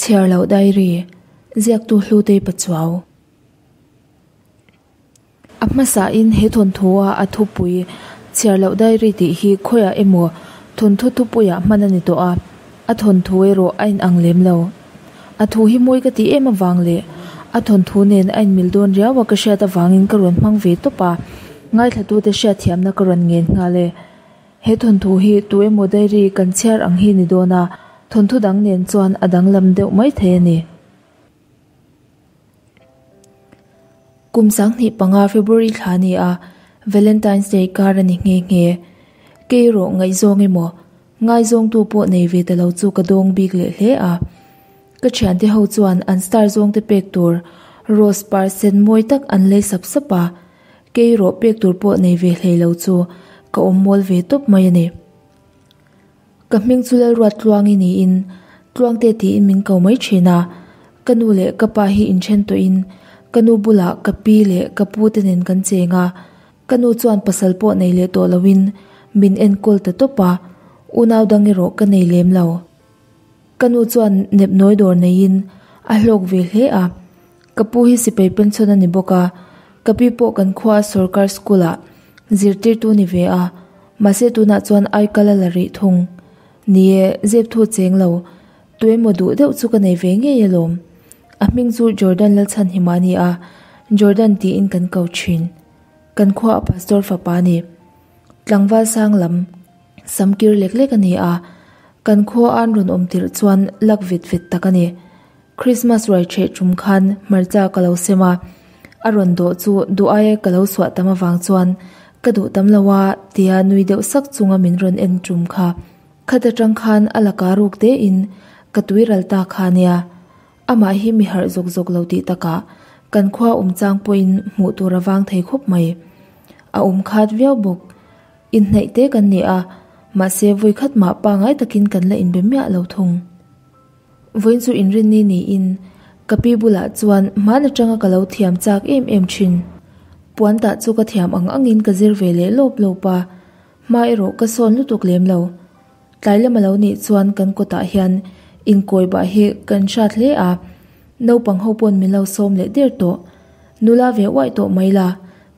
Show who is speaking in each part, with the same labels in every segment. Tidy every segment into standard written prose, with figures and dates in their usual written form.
Speaker 1: Chhiar loh diary, ziaktu Hlutei Pachuau. A hmasain he thawnthu-a a thupui Chhiar loh diary tih hi khawiah emaw thawnthu thupuiah hman a ni tawh a, a thawnthu erawh a inang lem lo. A thu hi mawi ka tih em avang leh a thawnthu nen a inmil dawn riau a ka hriat avangin ka rawn hmang ve tawp a, ngaithlatute hriatthiamna ka rawn ngen nghal e. He thawnthu hi tu emaw diary kan chhiar ang hi ni dawn a, thawnthu dang nen chuan a danglam deuh mai thei a ni. Kum 2005 February thla a ni a, Valentine's Day kar a ni nghe nghe. Kei erawh ngaihzawng emaw, ngaizawngtu pawh nei ve ta lo chu ka dawng bik leh hle a. Ka thiante ho chuan an star zawngte pek tur rose par sen mawi tak an lei sap sap a, kei erawh pek tur pawh nei ve hlei lo chu ka awm mawl ve tawp mai a ni. Ka hming chu Lalruat Tluangi niin Tluangte tiin min ko mai thin a, ka nu leh ka pa hi inthen tawhin ka nu bulah ka pi leh ka pu te nen kan cheng a, ka nu chuan pasal pawh nei leh tawh loin min enkawl ta tawp a, unau dang erawh ka nei lem lo. Ka nu chuan nepnawi dawr neiin a hlawk ve hle a, ka pu hi sipai pension a ni bawk a, ka pi pawh kan khua sorkar school ah zirtirtu ni ve a, mahse tunah chuan aikal a la rih thung. Ni e, zep thu cheng lo, tuemaw duh deuh chu ka nei ve ngei alawm. A hming chu Jordan Lalchhanhima a ni a, Jordan tiin kan ko thin. Kan khua a pastor fapa a ni. Tlangval sang lam. Sam kir lek lek a ni a, kan khua an rawn awm tirh chuan lak vet vet tak a ni. Christmas ruai ṭheh ṭum khan hmarcha ka lo sem a, a rawn dawh chu duh aia ka lo suah tam avang chuan ka duh tam lo a tia nui deuh sak chunga min rawn en ṭum kha. Khat aṭang khan a laka ruk tein ka tui ral ta kha nia. Amah hi mi harh zawk zawk lo tih takah kan khua awm chang pawhin hmuh tur a vang thei khawp mai. A awm khat viau bawk. Inhnaih te kan ni a, mahse vawi khat mah pangai takin kan la inbe miah lo thung. Vawiin chu inrinni niin ka pi bulah chuan hman atanga ka lo thiam chak em em thin. Puan tah chu ka thiam ang angin ka zir ve leh lawp lawp a, hma erawh ka sawn lutuk lem lo. Tlai lama lo nih chuan kan kawtah hian inkawi bah hi kan hrat hle a, naupang ho pawn min lo sawm leh der tawh. Nula ve uaih tawh mai la,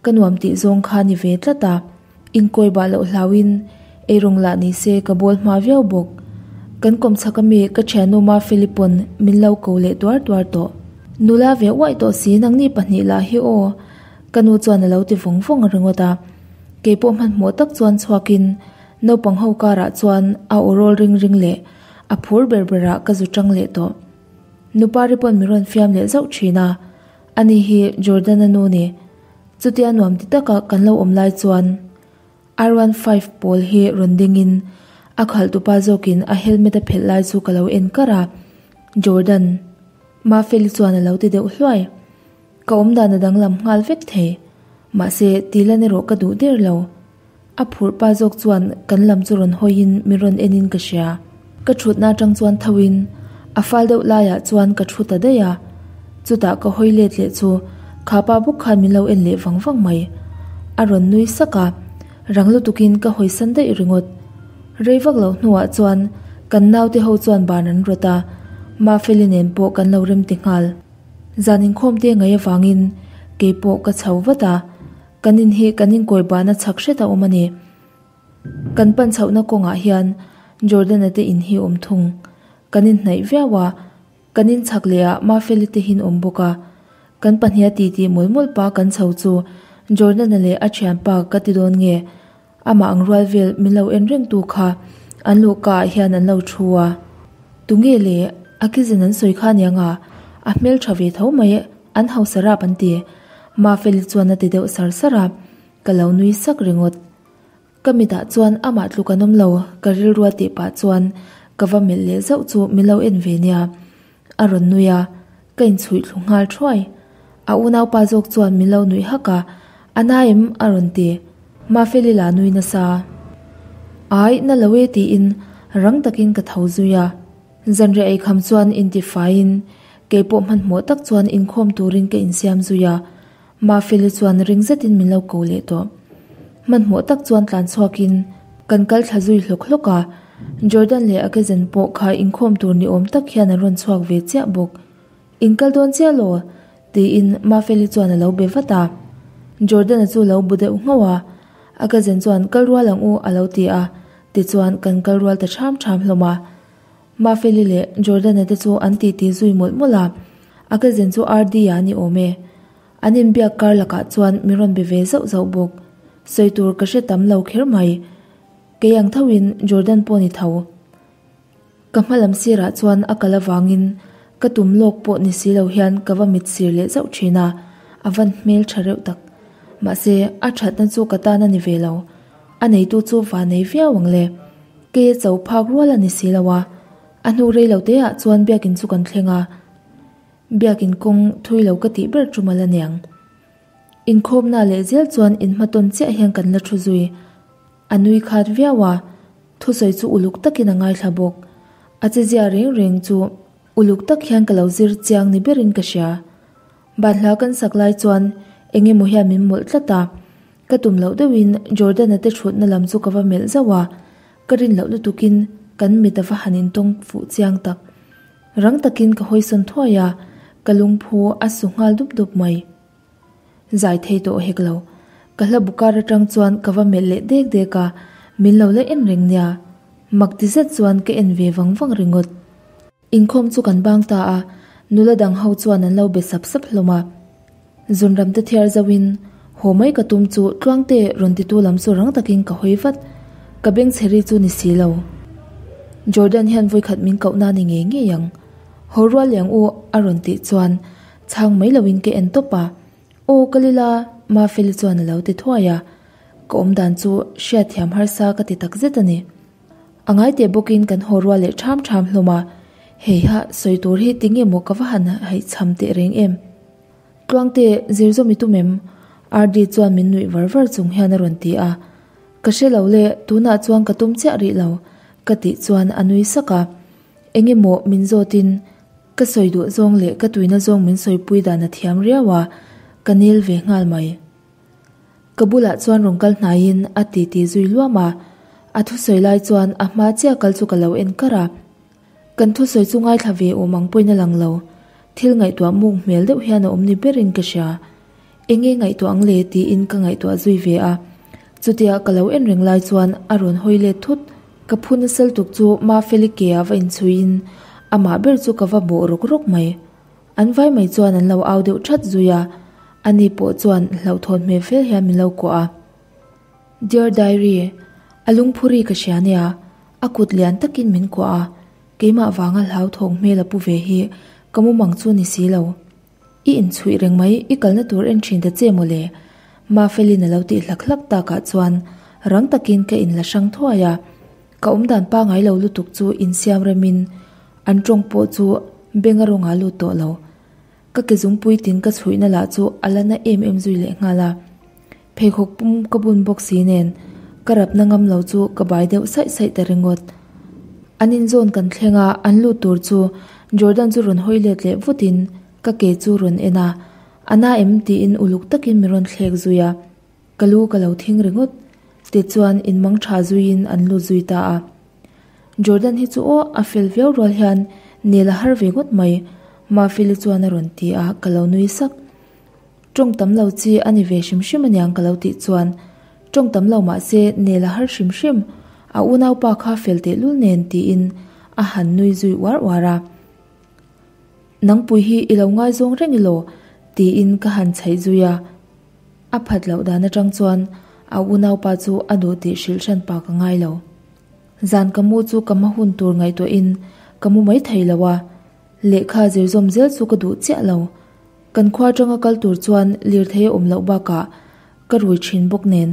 Speaker 1: ka nuam tih zawng kha ni ve tlat a. Inkawi bah loh hlauin eirawng lah ni se ka bawl hma viau bawk. Kan kawmchhak ami ka thiannu Mafeli pawn min lo ko leh tuar tuar tawh. Nula ve uaih tawh si nangni pahnih lah hi aw, ka nu chuan a lo ti vawng vawng ringawt a. Keipawh hmanhmawh tak chuan chhuakin Naupang ho karah chuan a aw rawl ring ring leh a phur ber berah ka zu tang leh tawh. Nupari pawn min rawn fiam leh zauh thin a, ani hi Jordan-a nu ni. Chutia nuam ti taka kan lo awm lai chuan R15 pawl hi rawn dingin a khalhtupa zawkin a helmet a phelh lai chu ka lo en kar a, Jordan. Mafeli chuan a lo ti deuh hluai. Ka awmdan a danglam nghal vek thei. Mahse, tilan erawh ka duh der lo. A phurh pa zawk chuan kan lam chu rawn hawiin min rawn enin ka hria. Ka thutna atang chuan thoin a fal deuh laiah chuan ka thu ta daih a. Chutah ka hawi let leh chu kha pa bawk khan min lo en leh vang vang mai. A rawn nui sak a, rang lutukin ka hawisan daih ringawt. Rei vak loh hnuah chuan kan naute ho chuan ban an rawt a, Mafeli nen pawh kan lo rem ti nghal. Zan inkhawm te ngaih avangin keipawh ka chho vat a. Kan in hi kan inkawi bana chhak hret a awm a ni. Kan pan chhohna kawngah hian Jordan-a te in hi awm thung. Kan inhnaih viau a, kan in chhak leh ah Mafeli te hin awm bawk a. Kan pahniha titi mawlh mawlh pa kan chho chu Jordan-a leh a thianpa ka ti dawn nge? Amah ang rual vel min lo en reng tu kha an luhka ah hian an lo thu a. Tunge le a kizin an sawi kha aniang a, a hmel tha ve tho mai an hausa rap an ti. Mafeli chuan a ti deuh sar sar a, ka lo nui sak ringawt. Ka mitah chuan amah tluk an awm lo ka rilrua tih pah chuan ka va melh leh zauh chu min lo en ve nia. A rawn nui a, ka inchhuih thlu nghal thuai. A unaupa zawk chuan min lo nuih hak a, A na em? a rawn ti. Mafeli la nui nasa. Ai, na lo e tiin rang takin ka tho zui a. Zanriah eikham chuan intifaiin keipawh hmanhmawh tak chuan inkhawm turin ka insiam zui a. Mafeli chuan ring zetin min lo ko leh tawh. Hmanhmawh tak chuan tlan chhuakin kan kal thla zui hlawk hlawk a. Jordan leh a cousin pawh kha inkhawm tur ni awm tak hian an rawn chhuak ve chiah bawk. In kal dawn chiah law? tiin Mafeli chuan a lo be vat a. Jordan-a chu lo bu deuh nghauh a, a cousin chuan kal rual ang u a lo ti a, tichuan kan kal rual ta ṭham ṭham hlawm a. Mafeli leh Jordan-a te chu an titi zui mawlh mawlh a, a cousin chu RD-a ni awm e. An inbiak kar lakah chuan min rawn be ve zauh zauh bawk. Sawi tur ka hre tam lo kher mai. Kei ang thoin Jordan pawh ni tho. Ka hma lam sirah chuan a kal avangin ka tum lawk pawh ni si lo hian ka va mit sir leh zauh thin a, a van hmel tha reuh tak. Mahse, a thatna chu ka tan a ni ve lo. A neitu chu va nei viau ang le. Kei a cho phak rual a ni si lo a. A hnu rei lo teah chuan biakin chu kan thleng a. Biakin kawng thui lo ka tih ber tum a la niang. Inkhawmna leh zel chuan inhmatawn chiah hian kan la thu zui. A nui khat viau a, thusawi chu uluk takin a ngaithla bawk. A chezia reng reng chu uluk tak hian ka lo zir chiang ni berin ka hria. Banhla kan sak lai chuan eng emaw hian min mawlh tlat a, ka tum loh deuhin Jordan-a te thutna lam chu ka va melh zauh a, ka rin loh lutukin kan mit a va han intawng fuh chiang tak. Rang takin ka hawisawn thuai a, ka lungphu a su nghal dup dup mai. Zai thei tawh hek lo. Ka hla bu kar atang chuan ka va melh leh dek dek a, min lo la en reng nia. Mak ti zet chuan ka en ve vang vang ringawt. Inkhawm chu kan bang ta a, nula dang ho chuan an lo be sap sap hlawm a. Zunram te thiar zauhin haw mai ka tum chu Tluangte rawn titu lam chu rang takin ka hawi vat. Ka beng chhe ri chu ni si lo. Jordan hian vawikhat min koh na ni ngei ngei ang. Haw rual liang u a rawn tih chuan Chhang mai loin ka en tawp a, Aw ka lila Mafeli chuan a lo ti thuai a, ka awmdan chu hriatthiam harsa ka ti takzet a ni. A ngai teh bawkin kan haw rual leh ṭham ṭham hlawm a, Heiha sawi tur hi tinge maw ka va han haihchham teh reng em? Tluangte, zir zawm i tum em? RD chuan min nuih var var chung hian a rawn ti a, Ka hre lo le, tunah chuan ka tum chiah rih lo, ka tih chuan a nui sak a, Eng emaw min zawtin ka sawi duh zawng leh ka tuina zawng min sawipui dan a thiam riau a, ka nel ve nghal mai. Ka bulah chuan rawn kal hnaiin a titi zui luam a, a thusawi lai chuan a hma chiah kal chu ka lo en kar a. Kan thusawi chu ngaithla ve awm ang pawhin a lang lo, thil ngaihtuah muk hmel deuh hian a awm ni berin ka hria. Enge ngaihtuah ang le tiin ka ngaihtuah zui ve a, chutia ka lo en reng lai chuan a rawn hawi let thut. Ka phu nasal tuk chu Mafeli ke ah va inchhuiin amah ber chu ka va bawh rawk rawk mai. An vai mai chuan an lo au deuh that zui a, ani pawh chuan hlauhthawn hmel fel hian min lo kuah a. Dear Diary, a lungphuri ka hria nia, a kut lian takin min kuah a, keimah vanga hlauthawng hmel a pu ve hi ka mumang chu ni si lo. I inchhuih reng mai, i kalna tur en thin ta che mawle? Mafelin a lo tih hlak hlak takah chuan rang takin ka inla hrang thuai a, ka awmdan pangai lo lutuk chu insiam remin an tawng pawh chu beng a rawnga lut tawh lo. Ka ke zungpui tin ka chhuihna lah chu a la na em em zui leh nghal a, pheikhawk pum ka bun bawk si nen ka rapna ngam lo chu ka bai deuh saih saih ta ringawt. An inzawn kan thleng a, an lut tur chu Jordan chu rawn hawi let leh vutin ka ke chu rawn en a, A na em? tiin uluk takin min rawn thlek zui a, ka lu ka lo thing ringawt. Tichuan inmang tha zuiin an lut zui ta a. Jordan hi chu aw a fel viau rual hian nel a har ve ngawt mai, Mafeli chuan a rawn ti a, ka lo nui sak. Tawng tam lo chi a ni ve hrim hrim aniang ka lo tih chuan, Tawng tam lo mah se nel a har hrim hrim, a unaupa kha fel tehlul nen tiin a han nui zui uar uar a. Nangpui hi i lo ngaizawng reng elaw? tiin ka han chhaih zui a. A phat loh dan atang chuan a unaupa chu a duh tih hrilh hran pa ka ngai lo. Zan ka mu chu ka hma hun tur ngaihtuahin ka mu mai thei lo a, lehkha zir zawm zel chu ka duh chiah lo. Kan khua atanga kal tur chuan lirthei a awm loh bakah ka rui thin bawk nen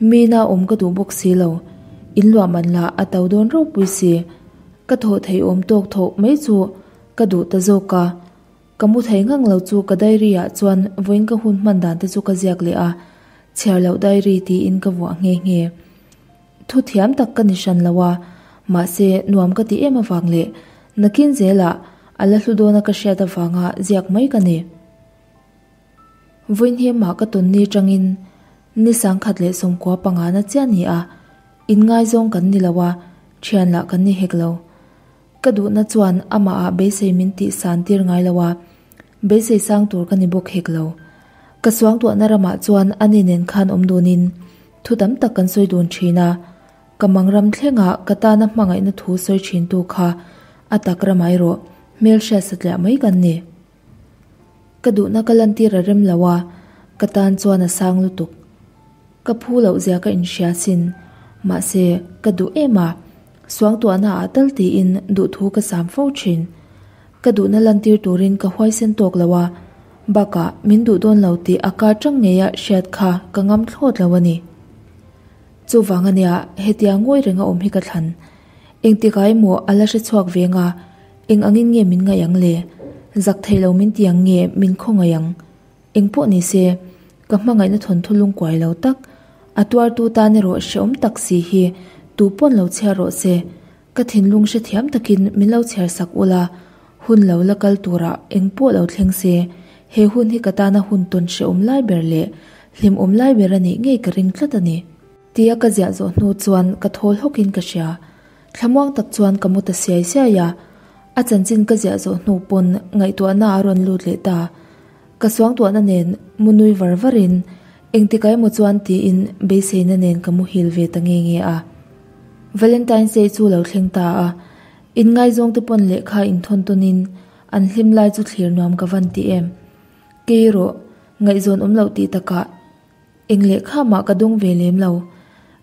Speaker 1: mina awm ka duh bawk si lo, in luah man lah a to dawn ropui si. Ka thawh thei awm tawk thawh mai chu ka duh ta zawk a, ka mu thei ngang lo chu ka diary ah chuan vawiin ka hun hman dan te chu ka ziak leh a, chhiar loh diary tiin ka vuah nghe nghe. Thu thiam tak ka ni hran lo a, mahse nuam ka ti em avang leh nakin zelah a la hlu dawna ka hriat avanga ziak mai ka ni. Vawiinhemah ka tawn ni tangin ni sangkhat leh sawmkua pangana chiah ni a, inngaizawng kan ni lo a, Thian lah kan ni hek lo. Ka duhna chuan amah ah beisei min tih san tir ngai lo a, beisei sang tur ka ni bawk hek lo. Ka suangtuahna ramah chuan ani nen khan awm dunin thu tam tak kan sawi dun thin a, ka mangram thlengah ka tana hmangaihna thu sawi thintu kha a tak ramah erawh hmelhriat satliah mai kan ni. Ka duhna ka lantir a rem lo a, ka tan chuan a sang lutuk. Ka phu loh zia ka inhria sin, mahse ka duh em a, suangtuahna ah tal tiin duhthu ka sam fo thin. Ka duhna lantir turin ka huaisen tawk lo a, bakah min duh dawn lo tih a kar tang ngeia hriat kha ka ngam thlawt lo a ni. Chuvang ania hetia ngawi renga awm hi ka thlan. Engtikah emaw a la hre chhuak ve nga, eng angin nge min ngaih ang le? Zak theih lo min ti ang nge min khawngaih ang? Eng pawh ni se, ka hmangaihna thawnthu lungkuai lo tak, a tuartu tan erawh hrehawm tak si hi tu pawn lo chhiar rawh se, ka thinlung hrethiam takin min lo chhiar sak ula, hun lo la kal turah eng pawh lo thleng se, he hun hi ka tana hun tawn hrehawm lai ber leh hlimawm lai ber a nih ngei ka ring tlat a ni. Tia ka ziah zawh hnu chuan ka thawl hawkin ka hria. Thlamuang tak chuan ka mu ta siai siai a, a chanchin ka ziah zawh hnu pawn ngaihtuahna a rawn lut leh ta. Ka suangtuahna nen mu nui var varin engtikah emaw chuan tiin beiseina nen ka muhil ve ta nge nge a. Valentine's Day chu lo thleng ta a, inngaizawng te pawn lehkha inthawn tawnin an hlim lai chu thlir nuam ka van ti em. Kei erawh ngaihzawn awm loh tih takah Eng lehkha mah ka dawng ve lem lo.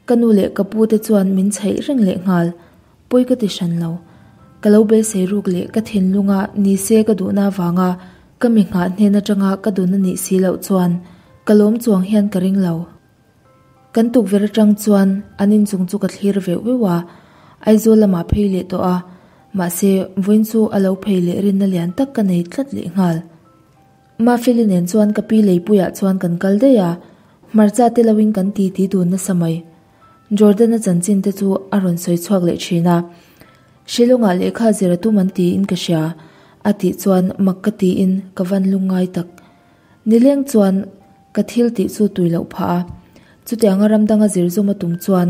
Speaker 1: Ka nu leh ka pu te chuan min chhaih reng leh nghal. Pawi ka ti hran lo. Ka lo beisei ruk leh ka thinlunga ni se ka duhna avanga ka mi nghah hnen atanga ka dun a nih si loh chuan ka lawm chuang hian ka ring lo. Kan tukverh atang chuan an inchung chu ka thlir veuh veuh a, Aizawl lamah phei leh tawh a, mahse vawiin chu a lo phei leh rinna lian tak ka nei tlat leh nghal. Mafeli nen chuan ka pi leipuiah chuan kan kal daih a, hmarcha te loin kan ti ti dun nasa mai. Jordan-a chanchin te chu a rawn sawi chhuak leh thin a, Shillong-ah lehkha zir a tum an tiin ka hria, a tih chuan mak ka tiin ka van lungngai tak. Nileng chuan ka thil tih chu tui loh phah a, chutianga ram danga zir zawm a tum chuan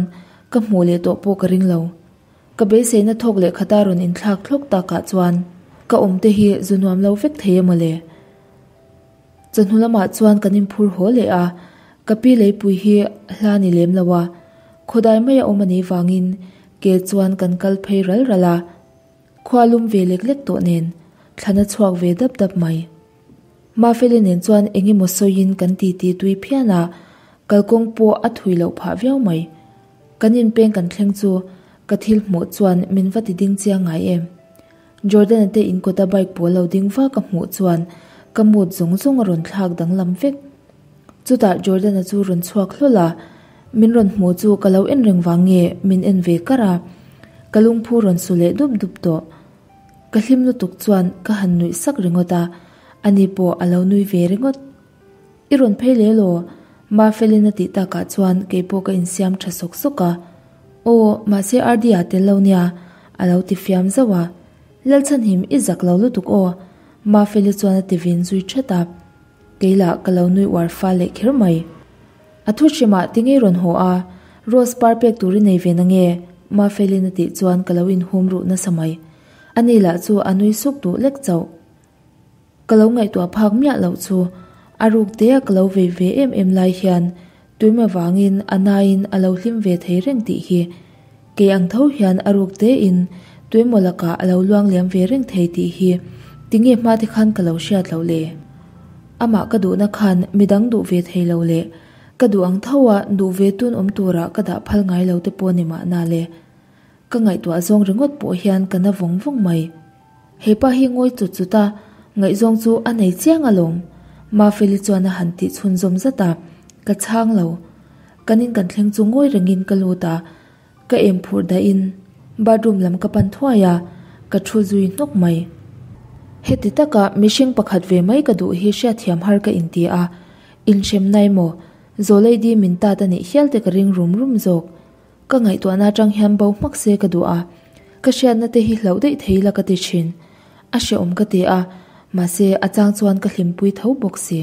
Speaker 1: ka hmuh leh tawh pawh ka ring lo. Ka beiseina thawk leh khata rawn inthlak thlawk takah chuan ka awm te hi zu nuam lo vek thei emaw le? Chawhnu lamah chuan kan inphur haw leh a, ka pi leipui hi hla ni lem lo a, khawdai mai a awm a nih vangin ke chuan kan kal phei ral ral a, khua lum ve lek lek tawh nen thlan a chhuak ve dap dap mai. Mafeli nen chuan eng emaw sawiin kan titi tui phian a, kalkawng pawh a thui loh phah viau mai. Kan inpeng kan thleng chu ka thil hmuh chuan min va ti ding chiang ngai em. Jordan-a te in kawta bike pawl lo ding va ka hmuh chuan ka mood zawng zawng a rawn thlak danglam vek. Chutah Jordan-a chu rawn chhuak hlawl a, min rawn hmuh chu ka lo en reng vang nge min en ve kar a, ka lungphu rawn su leh dup dup tawh. Ka hlim lutuk chuan ka han nuih sak ringawt a, ani pawh a lo nui ve ringawt. I rawn phei leh law? Mafelin a tih takah chuan keipawh ka insiam tha sawk sawk a. Aw, mahse RD-a tel lo nia, a lo ti fiam zauh a. Lalchhanhim, i zak lo lutuk aw, Mafeli chuan a ti vin zui that a. Kei lah ka lo nui uar fal leh kher mai. A thu hrimah ti ngei rawn haw a, Rose par pek tur i nei ve na nge? Mafelin a tih chuan ka lo inhum ruh nasa mai. Ani lah chu a nui suk duh lek chauh. Ka lo ngaihtuah phak miah loh chu a ruk te a ka lo vei ve em em lai hian tuim avangin a naiin a lo hlim ve thei reng tih hi. Kei ang tho hian a ruk te in tuimaw lakah a lo luang liam ve reng thei tih hi tinge hma te khan ka lo hriat loh le. Amah ka duhna khan midang duh ve thei lo leh ka duh ang tho a duh ve tun awm turah ka dah phal ngai lo te pawh ni mahna le. Ka ngaihtuah zawng ringawt pawh hian ka na vawng vawng mai. He pa hi ngawi chut chut a, ngaihzawng chu a nei chiang alawm. Mafeli chuan a han tih chhunzawm zat a, ka chhang lo. Kan in kan thleng chu ngawi rengin ka lut a, ka em phurh dahin bathroom lam ka pan thuai a, ka thu zui hnawk mai. Heti taka mihring pakhat ve mai ka duh hi hriatthiam har ka inti a, inhremna emaw Zawleidi min tat a nih hial te ka ring rum rum zawk. Ka ngaihtuahna atang hian bo hmak se ka duh a, ka hriatna te hi hlauh daih thei la ka ti thin. A hrehawm ka ti a, mahse a chang chuan ka hlimpui tho bawk si.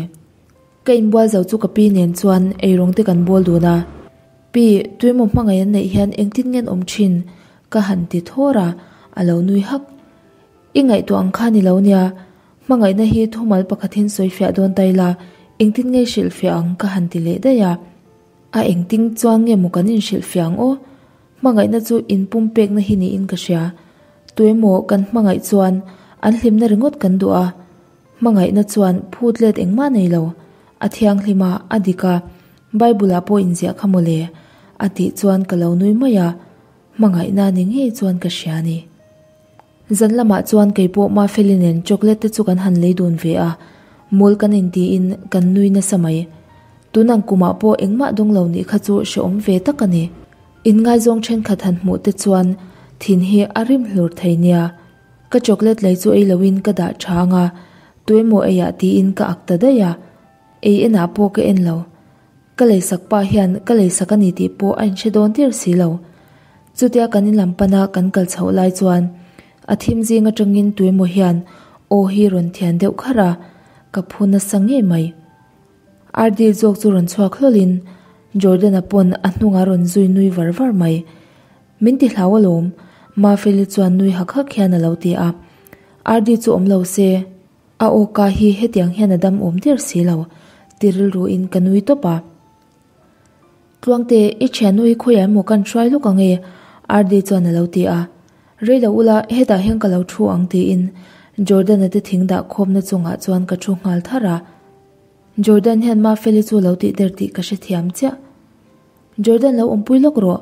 Speaker 1: Ka inbual zo chu ka pi nen chuan eirawng te kan bawl dun a. Pi, tuimaw hmangaih an neih hian engtin nge an awm thin? Ka han ti thawr a, a lo nui hak. I ngaihtuah ang kha ni lo nia, hmangaihna hi thumal pakhatin sawifiah dawn ta ila, engtin nge hrilhfiah ang ka han ti leh daih a. A engtin chuan nge maw kan inhrilhfiah ang aw? Hmangaihna chu inpumpekna hi niin ka hria. Tuemaw kan hmangaih chuan an hlimna ringawt kan duh a, hmangaihna chuan phut let engmah nei lo. A thianghlim a, a dik a, Bible-ah pawh inziah kha mawle, a tih chuan ka lo nui mai a, hmangaihna ni ngei chuan ka hria a ni. Zan lamah chuan kei pawh Mafeli nen chocolate te chu kan han lei dun ve a, mawl kan intiin kan nui nasa mai. Tun ang kumah pawh engmah dawng lo nih kha chu hrehawm ve tak a ni. Inngaizawng thenkhat han hmuh te chuan thin hi a rim hlur thei nia. Ka chocolate lei chu ei loin ka dah tha anga, tuemaw eiah tiin ka ak ta daih a. Ei enah pawh ka en lo. Ka leisak pa hian ka leisak a ni tih pawh a inhre dawn der si lo. Chutia kan in lam pana kan kal chhoh lai chuan a thim zing atangin tuemaw hian aw hi rawn thian deuh kharh a, ka phu nasa ngei mai. Ardi zawk chu rawn chhuak hlawlin Jordan-a pawn a hnungah rawn zui nui var var mai. Min ti hlau alawm, Mafeli chuan nui hak hak hian a lo ti a. Ardi chu awm lo se. A aw ka hi hetiang hian a dam awm der si lo, ti rilruin ka nui tawp a. Tluangte, i thiannu hi khawiah emaw kan hruai lawk ang e, RD chuan a lo ti a. Rei lo ula, hetah hian ka lo thu ang tiin Jordan-a te thing dah khawmna chungah chuan ka thu nghal tharh a. Jordan hian Mafeli chu lo tih der tih ka hrethiam chiah. Jordan lo awmpui lawk rawh,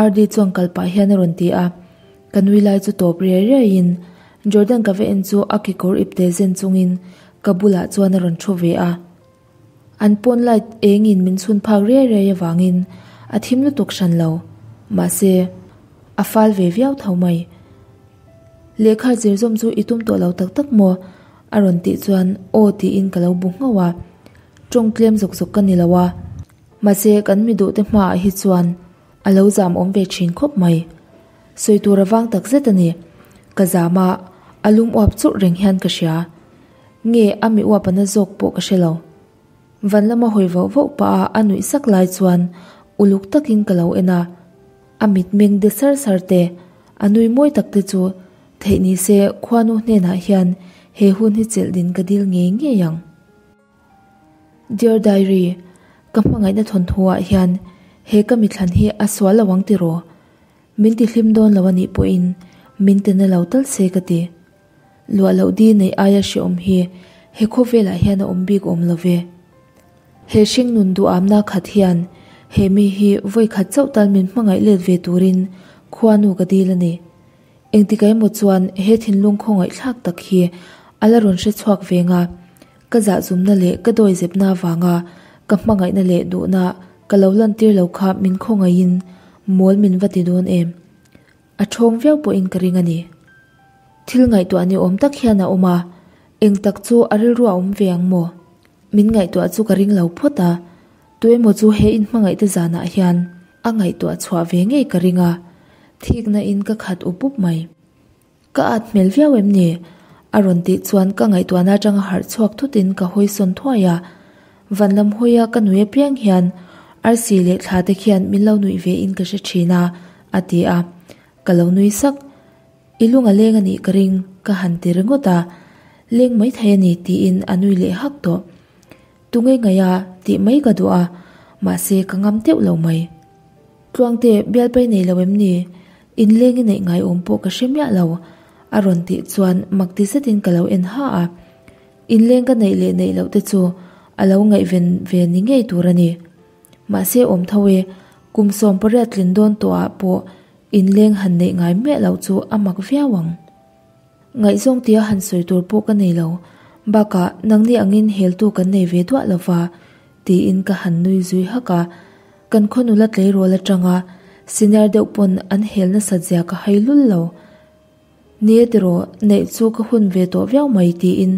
Speaker 1: RD chuan kal pah hian a rawn ti a. Ka nui lai chu tawp riai riaiin Jordan ka va en chu a kekawr ipte zen chungin ka bulah chuan a rawn thu ve a. An pawn light engin min chhun phak riai riai avangin a thim lutuk hran lo. Mahse, a fal ve viau tho mai. Lehkha zir zawm chu i tum tawh lo tak tak maw? A rawn tih chuan aw tiin ka lo bu nghauh a. Tawng tlem zawk zawk ka ni lo a. Mahse, kan mi duhte hmaah hi chuan a lo zam awm ve thin khawp mai. Sawi tur a vang tak zet a ni. Ka zam a, a lum uap churh reng hian ka hria. Nge a mi uap a na zawk pawh ka hre lo. Van lama hawi vauh vauh pah a a nuih sak lai chuan uluk takin ka lo en a. A mitmeng de sar sar te, a nui mawi tak te chu theih ni se khuanu hnenah hian he hun hi chelh din ka dil ngei ngei ang. Dear Diary, ka hmangaihna thawnthu ah hian he ka mithlan hi a sual lo ang tiraw? Min ti hlim dawn lo a nih pawhin min ti na lo tal se ka ti. Luah loh di neih aia hrehawm hi he khawvelah hian a awm bik awm lo ve. He hringnun duhamna khat hian he mi hi vawi khat chauh tal min hmangaih let ve turin khuanu ka dil a ni. Engtik emaw chuan he thinlung khawngaihthlak tak hi a la rawn hre chhuak ve nga, ka zahzumna leh ka dawizepna avanga ka hmangaihna leh duhna ka lo lantir lo kha min khawngaihin mawl min va ti dawn em? A ṭhawng viau pawhin ka ring a ni. Thil ngaihtuah ni awm tak hian a awm a, eng tak chu a rilru a awm ve ang maw? Min ngaihtuah chu ka ring lo phawt a, tuemaw chu he inhmangaihte zanah hian a ngaihtuah chhuah ve ngei ka ring a, thikna in ka khat up up mai. Ka at hmel viau em ni? A rawn tih chuan ka ngaihtuahna atanga harh chhuak thutin ka hawi sawn thuai a, van lam hawia ka nui apiang hian arsi leh thla te khian min lo nuih ve in ka hre thin a, a ti a, ka lo nui sak. I lung a leng a nih ka ring, ka han ti ringawt a, leng mai thei a ni tiin a nui leh hak tawh. Tunge ngaih a tih mai ka duh a, mahse ka ngam teuh lo mai. Tluangte, bialpai nei lo em ni? Inleng i neih ngaiawm pawh ka hre miah lo, a rawn tih chuan mak ti zetin ka lo en ha a. Inleng ka neih leh neih loh te chu a lo ngaihven ve ni ngei tur a ni. Mahse awm tho e, kum 18 tlin dawn tawhah pawh inleng han neih ngai miah loh chu a mak viau ang. Ngaihzawng tia han sawi tur pawh ka nei lo, bakah nangni angin heltu kan nei ve duah lo va, tiin ka han nui zui hak a. Kan khaw nula tleirawl atanga senior deuh pawn an hel nasat zia ka hai lul lo. Nia tiraw, neih chu ka hun ve tawh viau mai tiin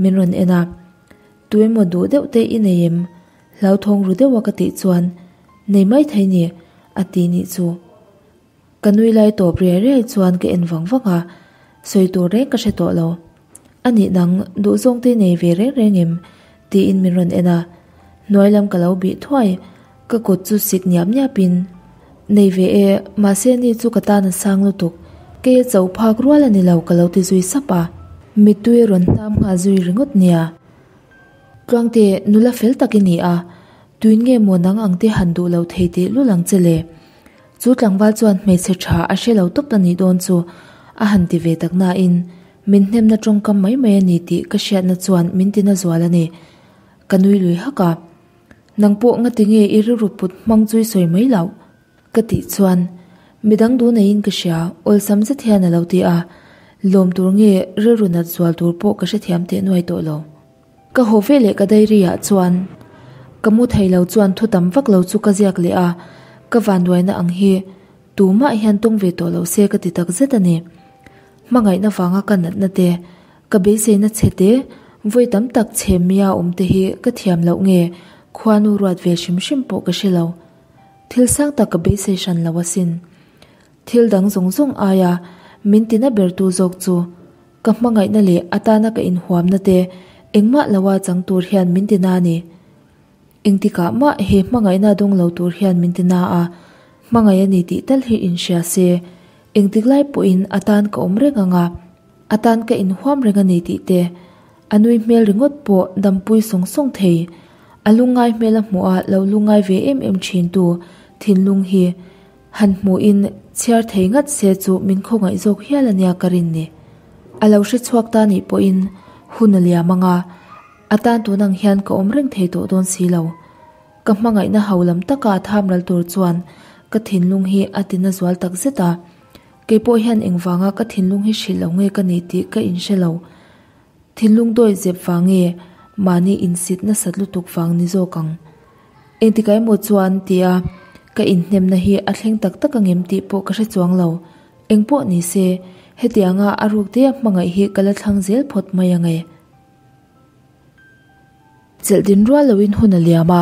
Speaker 1: min rawn en a. Tuemaw duh deuh te i nei em? Hlauthawng ru deuha ka tih chuan, Nei mai thei ni, a ti nih chu. Ka nui lai tawp riai riai chuan ka en vang vang a, sawi tur reng ka hre tawh lo. A nih nang, duhzawng te nei ve reng reng em? tiin min rawn en a, hnuai lam ka lo bih thuai, ka kut chu sik niap niap in. Nei ve e, mahse ni chu ka tan a sang lutuk. Kei a cho phak rual a ni lo ka lo ti zui sap a. Mittui a rawn hnam nghal zui ringawt nia. Tluangte, nula fel tak i ni a, tuin nge maw nang ang te han duh lo thei teh lul ang che le? Chu tlangval chuan hmeichhe tha a hre lo tawp a nih dawn chu a han ti ve tak nain min hnemna tawngkam mai mai a ni tih ka hriatna chuan min tina zual a ni. Ka nui lui hak a. Nang pawh ngati nge i rilru put hmang chu i sawi mai loh? Ka tih chuan midang duh neiin ka hria, awlsam zet hian a lo ti a. Lawm tur nge rilru nat zual tur pawh ka hrethiam teh nuai tawh lo. Ka haw ve leh ka diary ah chuan ka mu thei lo chuan thu tam vak lo chu ka ziak leh a, ka vanduaina ang hi tumah hian tawng ve tawh lo se ka ti tak zet a ni. Hmangaihna vanga ka natna te, ka beiseina chhe te, vawi tam tak chhe mia awm te hi ka thiam loh nge khuanu ruat ve hrim hrim pawh ka hre lo. Thil sang tak ka beisei hran lo asin. Thil dang zawng zawng aia min tina bertu zawk chu Ka hmangaihna leh atana ka inhuamna te engmah loa chang tur hian min ti na ni. Engtikah mah he hmangaihna dawng lo tur hian min ti na a, hmangaih a ni tih tal hi inhria se, engtik lai pawhin atan ka awm reng ang a, atan ka inhuam reng a ni tih te, a nui hmel ringawt pawh dampui sawng sawng thei, a lungngai hmel a hmuh a lo lungngai ve em em thintu thinlung hi Han hmuhin chhiar thei ngat se chu min khawngaih zawk hial a nia ka rin ni. A lo hre chhuak ta nih pawhin hun a liam ang a, a tan tun ang hian ka awm reng thei tawh dawn si lo. Ka hmangaihna ho lam taka a tham ral tur chuan ka thinlung hi a tina zual tak zet a, kei pawh hian engvanga ka thinlung hi hrilh lo nge ka ni tih ka inhre lo. Thinlung dawi zep vang nge mahni insit nasat lutuk vang ni zawk ang. Engtikah emaw chuan tia ka inhnemna hi a thleng tak tak angem tih pawh ka hre chuang lo. Engpawh ni se, hetianga a ruk te a hmangaih hi ka la thlang zel phawt mai ang e. Chelh din rual loin hun a liam a,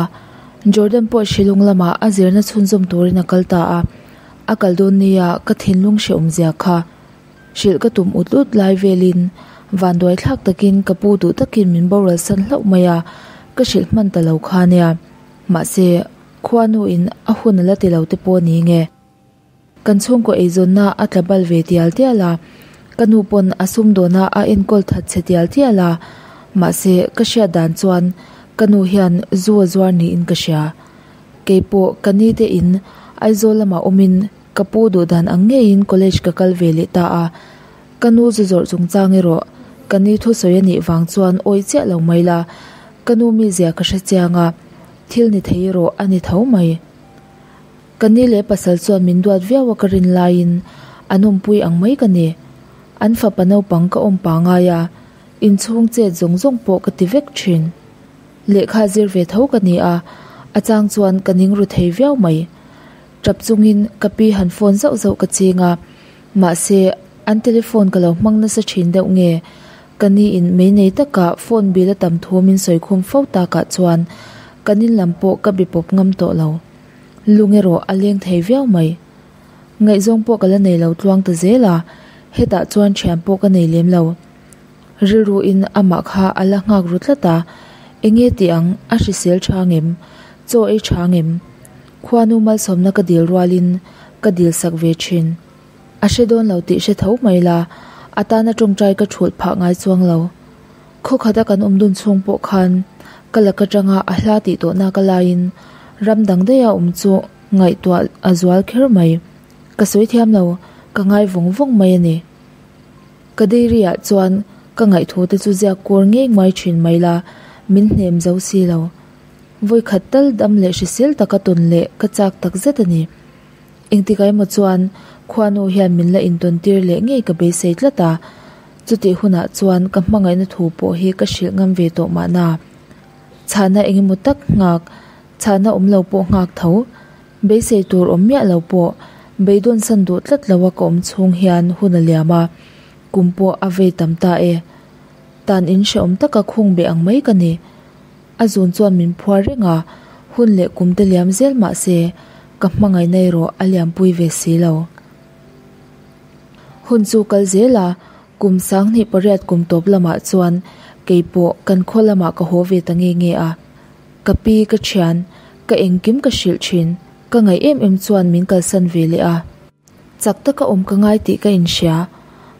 Speaker 1: Jordan pawh Shillong lamah a zirna chhunzawm turin a kal ta a. A kal dawn nia ka thinlung hrehawmzia kha hrilh ka tum ut ut lai velin vanduai thlak takin ka pu duh takin min boral san hlauh mai a, ka hrilh hman ta lo kha nia. Mahse, khuanuin a hun a la ti lo te pawh ni nge. Kan chhungkaw eizawnna a tla bal ve tial tial a, ka nu pawn a sumdawna a enkawl that chhe tial tial a, mahse ka hriat dan chuan ka nu hian zu a zuar niin ka hria. Keipawh ka ni te in Aizawl lamah awmin ka pu duh dan ang ngeiin college ka kal ve leh ta a, ka nu zu zawrh chungchang erawh ka ni thusawi a nih vang chuan awih chiah lo mai la, ka nu mizia ka hre chiang a, thil ni thei erawh a ni tho mai. Ka ni leh pasal chuan min duat viau a ka rin laiin an awmpui ang mai ka ni. An fapa naupang ka awm pangai a, inchhung chet zawng zawng pawh ka ti vek thin. Lehkha zir ve tho ka ni a, a chang chuan ka ning ru thei viau mai. Tap chungin ka pi han phone zauh zauh ka ching a, mahse an telephone ka lo hmang nasa thin deuh nge ka ni in mei nei taka phone bill a tam thu min sawi khum fo takah chuan kan in lam pawh ka be pawp ngam tawh lo. Lung erawh a leng thei viau mai. Ngaihzawng pawh ka la nei lo tluang ta zel a, hetah chuan thian pawh ka nei lem lo. Rilruin amah kha a la nghak ru tlat a, enge tih ang, a hrisel tha ngem, chaw ei tha ngem? Khuanu malsawmna ka dil rualin ka dil sak ve thin. A hre dawn lo tih hre tho mai la, a tana tawngtai ka thulh phah ngai chuang lo. Khaw khata kan awm dun chhung pawh khan ka lak atanga a hla tih tawhna ka laiin ram dang daiha awm chu ngaihtuah a zual kher mai. Ka sawi thiam lo, ka ngai vawng vawng mai a ni. Ka diary ah chuan ka ngaihthu te chu ziak kur ngei nguai thin mai la, min hnem zo si lo. Vawikhat tal dam leh hrisel taka tawn leh ka chak tak zet a ni. Engtikah emaw chuan khuanu hian min la intawn tir leh ngei ka beisei tlat a, chutih hunah chuan ka hmangaihna thu pawh hi ka hrilh ngam ve tawh mahna. Chhahna engemaw tak nghak, chhahna awm lo pawh nghak tho, beisei tur awm miah lo pawh beidawn san duh tlat lo a ka awm chhung hian hun a liam a, kum pawh a vei tam ta e. Tan in hrehawm taka khung beh ang mai ka ni. A zun chuan min phuar reng a, hun leh kum te liam zel mah se ka hmangaihna erawh a liampui ve si lo. Hun chu kal zel a, kum 28 kum tawp lamah chuan kei pawh kan khaw lamah ka haw ve ta nge nge a. Ka pi ka thian, ka engkim ka hrilh thin. Ka ngaih em em chuan min kalsan ve leh a. Chak taka awm ka ngai tih ka inhria,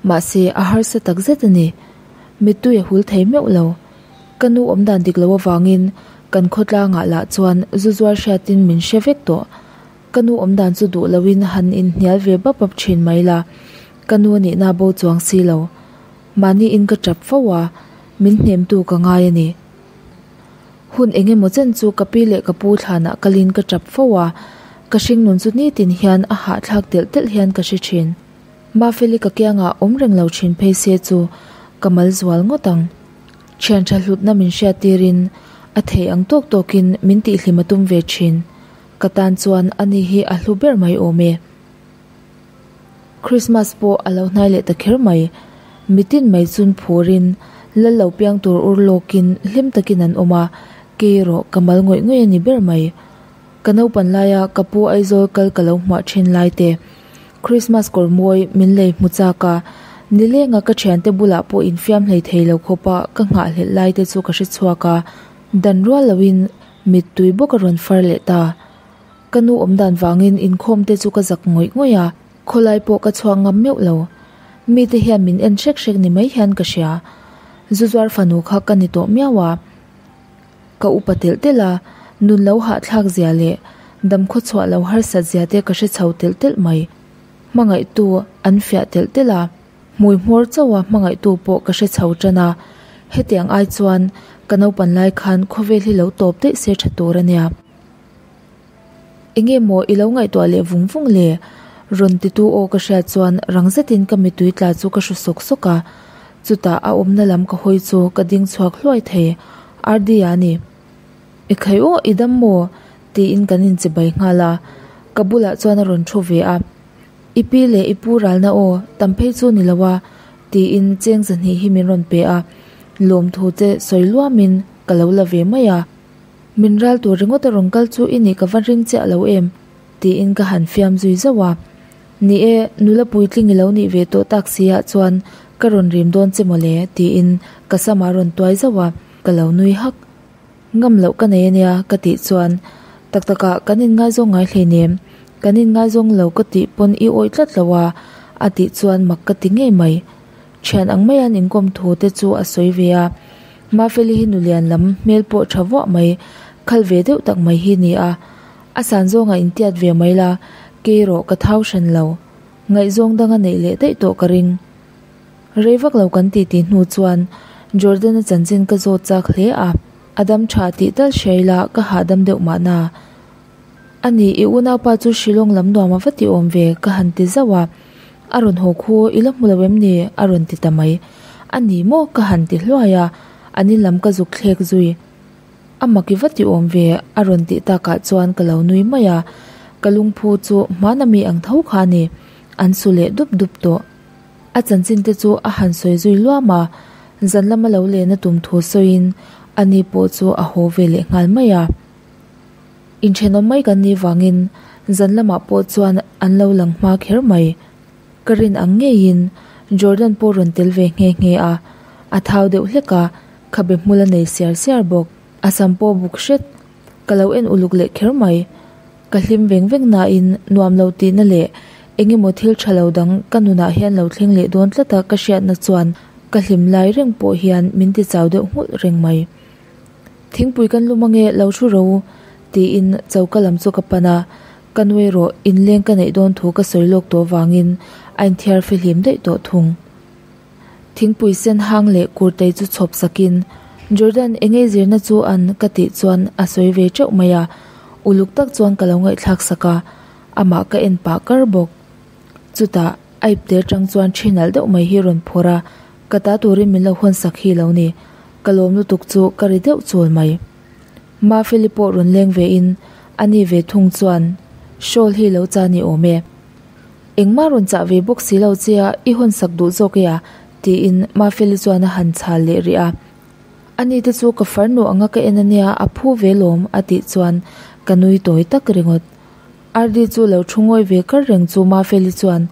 Speaker 1: mahse a harsa tak zet a ni. Mittui a hul thei meuh lo. Ka nu awmdan dik lo avangin kan khawtlangah lah chuan zu zuar hriatin min hre vek tawh. Ka nu awmdan chu duh loin han inhnial ve bap bap thin mai la, ka nu a nihna bo chuang si lo. Mahni in ka tap fo a, min hnemtu ka ngai a ni. Hun eng emaw chen chu ka pi leh ka pu thlanah kalin ka tap fo a, ka hringnun chu nitin hian a hahthlak telh telh hian ka hre thin. Mafeli ka kiangah awm reng lo thin phei se chu ka mal zual ngawt ang. Thian tha hlutna min hriat tirin a thei ang tawk tawkin min tihhlim a tum ve thin. Ka tan chuan ani hi a hlu ber mai awm e. Christmas pawh a lo hnai leh ta kher mai. Mitin mai chun phurin lal lo piang tur ur lawkin hlim takin an awm a, kei erawh ka mal ngawih ngawih a ni ber mai. Ka naupan laia ka pu Aizawl kal ka lo hmuah thin lai te, Christmas kawr mawi min lei hmu chak a, nilenga ka thiante bulah pawh infiam hlei thei lo khawpa ka nghahhlelh lai te chu ka hre chhuak a, dan rual loin mittui bawk a rawn far leh ta. Ka nu awmdan vangin inkhawm te chu ka zak ngawih ngawih a, khawlai pawh ka chhuak ngam meuh lo. Mite hian min en hrek hrek ni mai hian ka hria. Zu zuar fanu kha ka ni tawh miau a. Ka upa telh telh a, nun lo hahthlak zia leh dam khawchhuah lo harsat zia te ka hre chho telh telh mai. Hmangaihtu an fiah telh telh a, hmui hmawr chauh a hmangaihtu pawh ka hre chho tan a. Hetiang ai chuan ka naupan lai khan khawvel hi lo tawp daih se tha tur a nia. Enge maw i lo ngaihtuah leh vung vung le? Rawn titu aw ka hriat chuan rang zetin ka mittui tla chu ka hru sawk sawk a. Chutah a awmna lam ka hawi chu ka ding chhuak hluai thei. Rd-a ni. I khai aw, i dam maw? tiin kan inchibai nghal a. Ka bulah chuan a rawn thu ve a. I pi leh i pu ralna aw, tam phei chu ni lo a, tiin cheng zahnih hi min rawn pe a. Lawmthu che sawi luamin ka lo la ve mai a. Min ral tur ringawt a rawn kal chu i nih ka va ring chiah lo em? tiin ka han fiam zui zauh a. Ni e, nula puitling i lo nih ve tawh tak si ah chuan ka rawn rim dawn che mawle tiin ka sam a rawn tuai zauh a, ka lo nui hak. Ngam loh ka nei ania ka tih chuan tak takah kan inngaizawng ngai hleinem, kan inngaizawng lo ka tih pawn i awih tlat lo a a tih chuan mak ka ti ngei mai. Thian ang mai an inkawm thu te chu a sawi ve a. Mafeli hi nulian lam hmel pawh tha vuah mai, khal ve deuh tak mai hi ni a. A san zawnga intiat ve mai la, kei erawh ka thau hran lo. Ngaihzawng danga neih leh daih tawh ka ring. Rei vak lo kan titi hnu chuan Jordan-a chanchin ka zawt chak hle a, a dam tha tih tal hriai la ka hahdam deuh mahna. A ni, i unaupa chu Shillong lam nuam a va ti awm ve, ka han ti zauh a. A rawn haw khu, i la hmu lo em ni? a rawn ti ta mai. A ni maw? ka han ti hluai a, an in lam ka zuk thlek zui. A mak i va ti awm ve, a rawn tih takah chuan ka lo nui mai a. Ka lungphu chu hmana mi ang tho kha a ni, an su leh dup dup tawh. A chanchin te chu a han sawi zui luam a, zan lama lo lena tum thu sawiin ani pawh chu a haw ve leh nghal mai a. Inthenawm mai kan nih vangin zan lamah pawh chuan an lo lang hma kher mai. Ka rin ang ngeiin Jordan pawh rawn tel ve nghe nghe a, a thau deuh hlek a, khabe hmul a nei siar siar bawk. A sam pawh buk hret. Ka lo en uluk leh kher mai. Ka hlim veng veng nain nuam lo tihna leh eng emaw thil tha lo dang ka nunah hian lo thleng leh dawn tlata ka hriatna chuan ka hlim lai reng pawh hian min ti chau deuh nghulh reng mai. Thingpui kan lum ange lo thu ro tiin choka lam chu ka pan a, ka nu erawh inleng ka neih dawn thu ka sawi lawk tawh vangin a inthiar fihlim daih tawh thung. Thingpui sen hang leh kurtei chu chhawp sakin Jordan engei zirna chu an ka tih chuan a sawi ve teuh mai a, uluk tak chuan ka lo ngaihthlak sak a, amah ka en pah kar bawk. Chutah a ipte atang chuan thi nalh deuh mai hi rawn phawrh a, ka ta turin min lo hawn sak hi lo ni. Ka lawm lutuk chu ka ri deuh chawl mai. Mafeli pawh rawn leng ve in a ni ve thung chuan shawl hi lo cha ni awm e. Engmah rawn chah ve bawk si lo che a, i hawn sak duh zawk e a? tiin Mafeli chuan a han chhal leh rih a. Ani te chu ka farnu anga ka en ania a phu ve lawm a tih chuan ka nui tawi tak ringawt. Ardi chu lo thu ngawi ve kar reng chu Mafeli chuan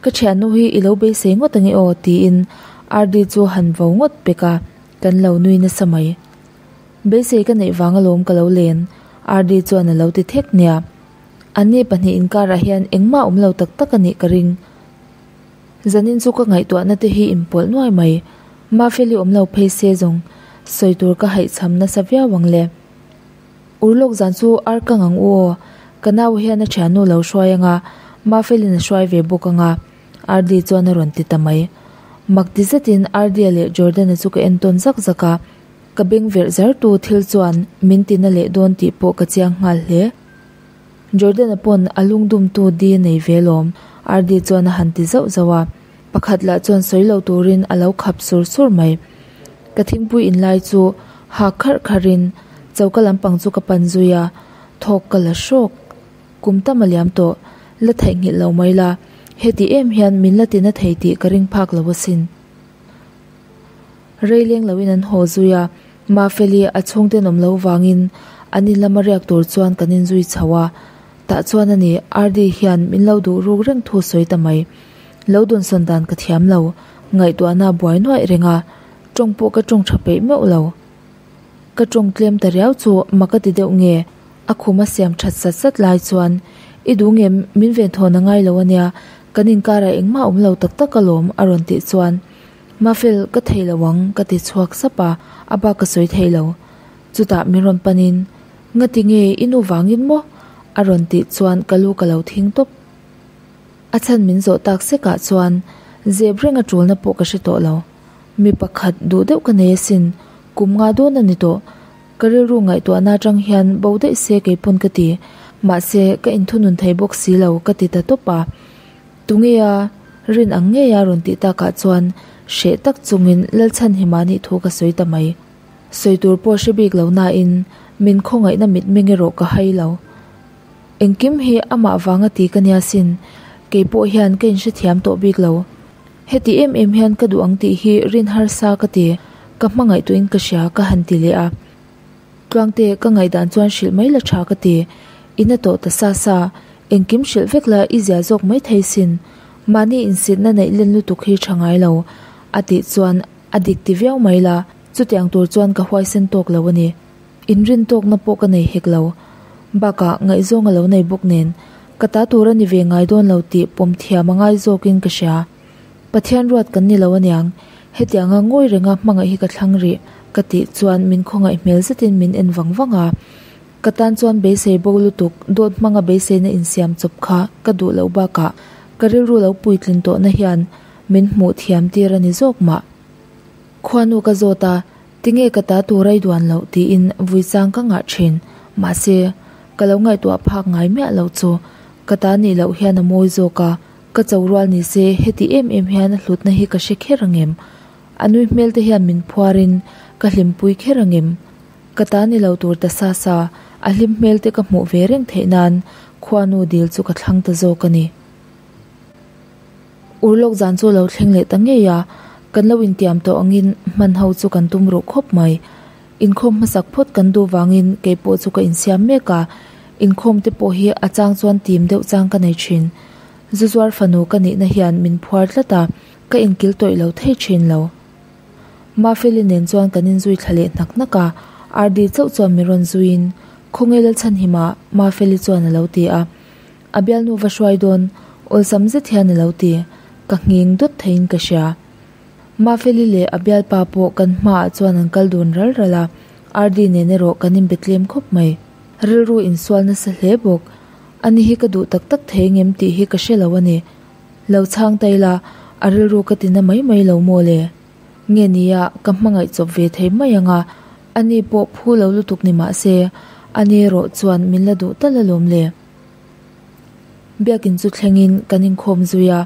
Speaker 1: Ka thiannu hi i lo beisei ngawt ange aw tiin Ardi chu han vo ngawt pek a, kan lo nui nasa mai. Beisei ka neih vang alawm ka lo len, Ardi chuan a lo ti thek nia. Anni pahnih inkarah hian engmah awm lo tak tak a nih ka ring. Zanin chu ka ngaihtuahna te hi inpawlh nuai mai. Mafeli awm lo phei se zawng sawi tur ka haihchham nasa viau ang le. Urlawk zan chu ar ka ngang u aw, ka nau hian a thiannu lo hruai anga, Mafelin a hruai ve bawk anga, Ardi chuan a rawn ti ta mai. Mak ti zetin Ardia leh Jordan-a chu ka en tawn zak zak a, ka beng verh zar tu thil chuan min ti na leh dawn tih pawh ka chiang nghal hle. Jordan-a pawn a lungdumtu di a nei ve lawm, Ardi chuan a han ti zauh zauh a. Pakhat lah chuan sawi lo turin a lo khap sur sur mai. Ka thingpui inlai chu hak kharh kharhin choka lampang chu ka pan zui a, thawk ka la hrawk. Kum tam a liam tawh, la theihnghilh lo mai la, heti em hian min la tina thei tih ka ring phak lo asin. Rei leng loin an haw zui a, Mafeli a chhungte nawm lo vangin an in lama riak tur chuan kan inzui chho a, tah chuan a ni Ardi hian min lo duh ruk reng thu sawi ta mai. Lo dawnsawn dan ka thiam lo, ngaihtuahna buai nuaih reng a, tawng pawh ka tawng tha peih meuh lo. Ka tawng tlem ta riau chu mak a ti deuh nge, a khum a siam that sat sat lai chuan, I duh nge min venthawn a ngai lo a nia, kan inkarah engmah awm lo tak tak alawm a rawn tih chuan, Mafel, ka thei lo ang ka ti chhuak sap a, a bak ka sawi thei lo. Chutah min rawn panin, Ngati nge i nu vangin maw? a rawn tih chuan ka lu ka lo thing tawp. A chhan min zawh tak sekah chuan zep reng a tulna pawh ka hre tawh lo. Mi pakhat duh deuh ka nei asin, kum nga dawn a ni tawh. Ka rilru ngaihtuahna atang hian bo daih se kei pawn ka ti. Mahse, ka inthunun thei bawk si lo ka ti ta tawp a. Tunge a rin ang ngei a rawn tih takah chuan hreh tak chungin Lalchhanhima nih thu ka sawi ta mai. Sawi tur pawh hre bik lo nain min khawngaihna mitmeng erawh ka hai lo. Engkim hi amah vanga ti ka nia sin, kei pawh hian ka inhrethiam tawh bik lo. Heti em em hian ka duh ang tih hi rin harsa ka ti, ka hmangaih tuin ka hria ka han ti leh a. Tluangte ka ngaihdan chuan hrilh mai la tha ka ti, in a tawh ta sa sa, engkim hrilh vek la i zia zawk mai thei sin, mahni insitna neih len lutuk hi tha ngai lo, a tih chuan a dik ti viau mai la, chutiang tur chuan ka huaisen tawk lo a ni. Inrin tawkna pawh ka nei hek lo. Bakah ngaihzawng a lo nei bawk nen, ka ta tur a ni ve ngai dawn lo tih pawm thiam a ngai zawkin ka hria. Pathian ruat kan ni lo aniang, hetianga ngawi renga hmangaih hi ka thlang rih ka tih chuan min khawngaih hmel zetin min en vang vang a. Ka tan chuan beisei bo lutuk dawt hmanga beiseina insiam chawp kha ka duh loh bakah ka rilru lo puitlin tawhna hian min hmuh thiam tir a ni zawk mah. Khuanu ka zawt a, Tinge ka ta tur ai duan loh tiin vui chang ka ngah thin. Mahse, ka lo ngaihtuah phak ngai miah loh chu ka ta nih loh hian a mawi zawk a, ka cho rual ni se heti em em hian a hlutna hi ka hre kher angem? A nui hmel te hian min phuarin ka hlimpui kher angem? Ka ta ni lo tur ta sa sa, a hlim hmel te ka hmuh ve reng theih nan khuanu dil chu ka thlang ta zawk a ni. Urlawk zan chu lo thleng leh ta ngei a, kan lo intiam tawh angin hman ho chu kan tum ruh khawp mai. Inkhawm hmasak phawt kan duh vangin kei pawh chu ka insiam mek a, inkhawm te pawh hi a chang chuan tim deuh chang ka nei thin. Zu zuar fanu ka nihna hian min phuar tlat a, ka inkil tawih lo thei thin lo. Mafeli nen chuan kan inzui thla leh hnak hnak a, RD chauh chuan min rawn zuiin, Khawnge Lalchhanhima? Mafeli chuan a lo ti a. A bialnu va hruai dawn, awlsam zet hian a lo ti. Ka nghing dawt theiin ka hria. Mafeli leh a bialpa pawh kan hmaah chuan an kal dun ral ral a, RD nen erawh kan inbe tlem khawp mai. Rilru insual nasa hle bawk. Ani hi ka duh tak tak thei ngem tih hi ka hre lo a ni. Lo chhang ta ila, a rilru ka ti na mai mai lo maw le? Nge nia, ka hmangaih chawp ve thei mai ang a, ani pawh phu lo lutuk ni mah se, ani erawh chuan min la duh tal alawm le. Biakin chu thlengin kan inkhawm zui a,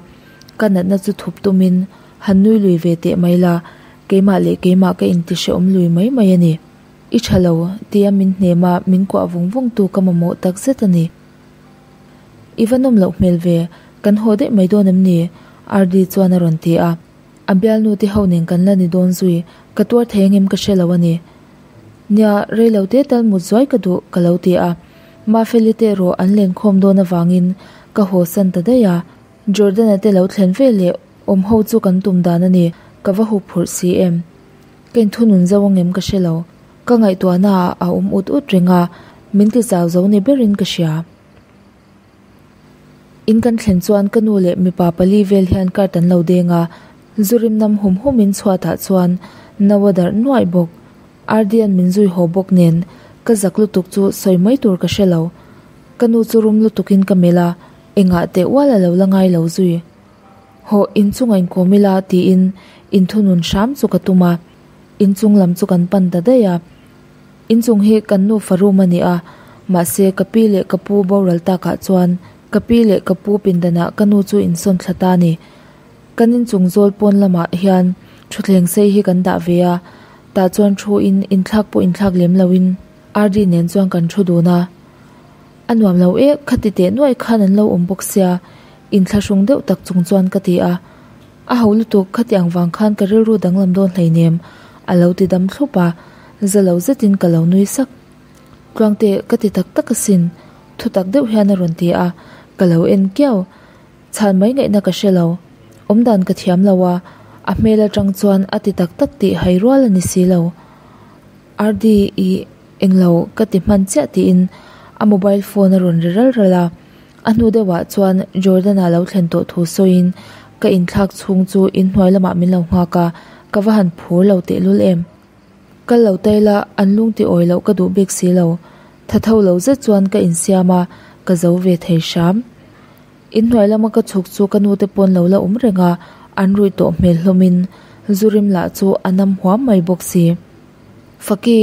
Speaker 1: ka natna chu thup tumin han nui lui ve teh mai la, keimah leh keimah ka inti hrehawm lui mai mai a ni. I tha lo, tia min hnem a, min kuah vung vung tu ka mamawh tak zet a ni. I va nawm loh hmel ve, kan haw daih mai dawn em ni? RD chuan a rawn ti a. A bialnu te ho nen kan la ni dawn zui, ka tuar thei angem ka hre lo a ni. Nia, rei lo te tal mut zuai ka duh, ka lo ti a. Mafeli te erawh an lenkhawm dawn avangin ka haw san ta daih a. Jordan-a te lo thlen ve leh awm ho chu kan tum dan a ni, ka va hup phurh si em. Ka inthunun zo angem ka hre lo. Ka ngaihtuahna ah a awm ut ut reng a, min ti chau zo ni berin ka hria. In kan thlen chuan ka nu leh mipa pali vel hian card an lo deng a, zu rim nam hum hum in chhuatah chuan no a darh nuaih bawk. Ardian min zui haw bawk nen ka zak lutuk chu sawi mai tur ka hre lo. Ka nu chu rum lutukin ka melh a, engah teh ual a lo la ngai lo zui. Hawh inchung a inkawm ila tiin inthunun hram chu ka tum a, inchung lam chu kan pan ta daih a. Inchung hi kan nufa room a ni a, mahse ka pi leh ka pu boral takah chuan ka pi leh ka pu pindanah ka nu chu insawn thla ta a ni. Kan inchung zawl pawn lamah hian thutthleng sei hi kan dah ve a, tah chuan thu in inthlak pawh inthlak lem loin Ardi nen chuan kan thu dun a. A nuam lo e, khati teh nuaih khan an lo awm bawk sia, inthlahrung deuh tak chung chuan ka ti a. A ho lutuk, khati ang vang khan ka rilru danglam dawn hleinem, a lo ti dam thlup a, za lo zetin ka lo nui sak. Tluangte, ka ti tak tak asin, thutak deuh hian a rawn ti a, ka lo en kiau. Chhan mai ngaihna ka hre lo, awmdan ka thiam lo a, a hmel atang chuan a ti tak tak tih hai rual a ni si lo. RD i englo ka ti hman chiah tiin a mobile phone a rawn ri ral ral a, a hnu deuhah chuan Jordan-a lo thlen tawh thu sawiin ka inthlak chhung chu inhnuai lamah min lo nghak a, ka va han phur lo tehlul em. Kal lo ta ila an lung ti awi loh ka duh bik si lo, tha tho lo zet chuan ka insiam a, ka zo ve thei hram. Inhnuai lama ka chhuk chu ka nute pawn lo la awm reng a, an ruih tawh hmel hlawmin zu rim lah chu a nam huam mai bawk si. Faki,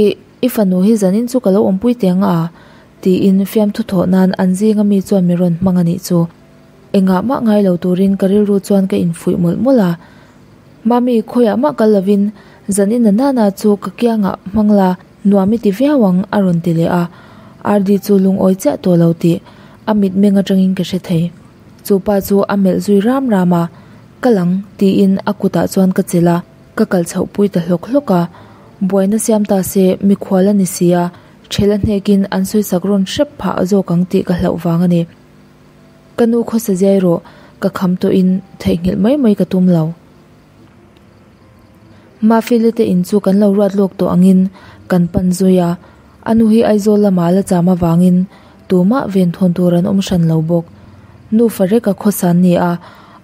Speaker 1: i fanu hi zanin chu ka lo awmpui teh ang a? tiin fiamthu thawh nan an zinga mi chuan mi rawn hmang a nih chu. Engah mah ngai lo turin ka rilru chuan ka infuih mawlh mawlh a. Mami, khawiah mah kal lovin zanin a nana chu ka kiangah hmang la, nuam i ti viau ang a rawn ti leh a. RD chu lungawi chiah tawh lo tih a mitmeng atangin ka hre thei. Chu pa chu a melh zui ram ram a, Kal ang tiin a kutah chuan ka chelh a, ka kal chhoh pui ta hlawk hlawk a. Buaina siam ta se mikhual a ni si a, ṭhel a hnekin an sawisak rawn hrep phah zawk ang tih ka hlauh vang a ni. Ka nu khawsa ziai rawh, ka kham tawhin theihnghilh mai mai ka tum lo. Mafeli te in chu kan lo ruat lawk tawh angin kan pan zui a, a nu hi Aizawl lamah la cham avangin tumah ven thawn tur an awm hran lo bawk. Nu Fareka khawsa an ni a,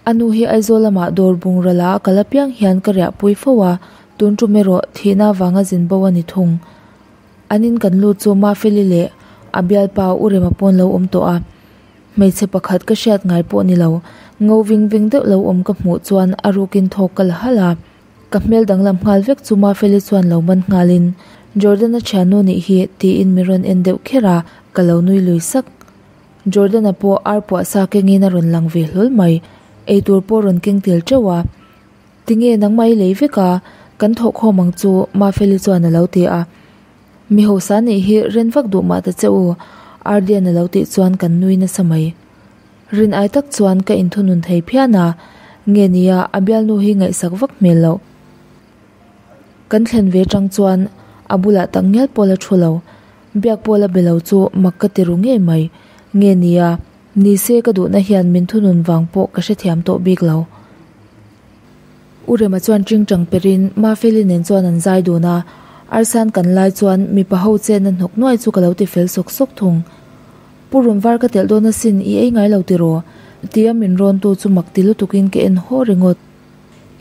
Speaker 1: a nu hi Aizawl lamah dawr bungraw la a kal apiang hian ka riahpui fo a, tun tum erawh thihna avanga zin bo a ni thung. An in kan lut chu Mafeli leh a bialpa U Rema pawn lo awm tawh a, hmeichhe pakhat ka hriat ngai pawh ni lo, ngo ving veng deuh lo awm ka hmuh chuan a rukin thawk ka la halh a. Ka hmel danglam nghal vek chu Mafeli chuan lo man nghalin, Jordan-a thiannu nih hi tiin mi rawn en deuh kher a, ka lo nui lui sak. Jordan-a pawh ar puah sa kengin a rawn lang ve hlawl mai, eitur pawh rawn keng tel teuh a. Tinge nangmah i lei vek a, kan thawh khawm ang chu Mafeli chuan a lo ti a. Mi hausa nih hi ren vak duh mah ta che u, Ardian a lo tih chuan kan nui nasa mai. Rin ai tak chuan ka inthunun thei phian a, nge nia a bialnu hi ngaihsak vak hmel loh. Kan thlen ve tang chuan a bulah tak ngial pawh la thu lo, biak pawh la be lo chu mak ka ti ru ngei mai. Nge nia, ni se ka duhna hian min thunun vang pawh ka hrethiam tawh bik lo. U Rema chuan ṭingṭang perin Mafeli nen chuan an zai dun a, Arsan kan lai chuan mipa ho chenna hnawk nuai chu ka lo ti fel sawk sawk thung. Pu rawn var ka telh dawn asin i ei ngai lo tiraw? Tia min rawn tu chu mak ti lutukin ka en haw ringawt.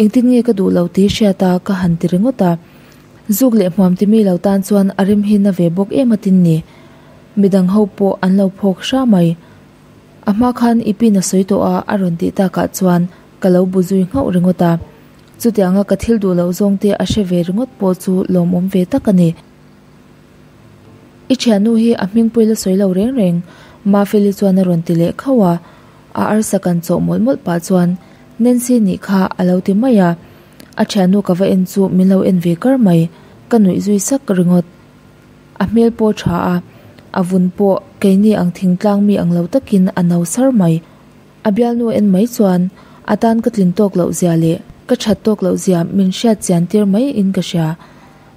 Speaker 1: Engtin nge ka duh lo tih hriat a ka han ti ringawt a. Zuk leh hmuam ti mi lo tan chuan a rem hi na ve bawk em atin ni. Midang ho pawh an lo phawk hra mai. A hma khan i pin a sawi tawh a a rawn tih takah chuan ka lo bu zui nghauh ringawt a. Chutianga ka thil duh loh zawng te a hre ve ringawt pawh chu lawmawm ve tak a ni. I thiannu hi a hmingpui la sawi lo reng reng, Mafeli chuan a rawn ti leh khauh a. A arsa kan chawh mawlh mawlh pah chuan Nancy nih kha a lo ti mai a. A thiannu ka va en chu min lo en ve kar mai, ka nuih zui sak ringawt. A hmel pawh tha a, a vun pawh keini ang thingtlang mi ang lo takin a no sar mai. A bialnu en mai chuan a tan ka tlin tawk loh zia leh ka that tawk loh zia min hriat chian tir mai in ka hria.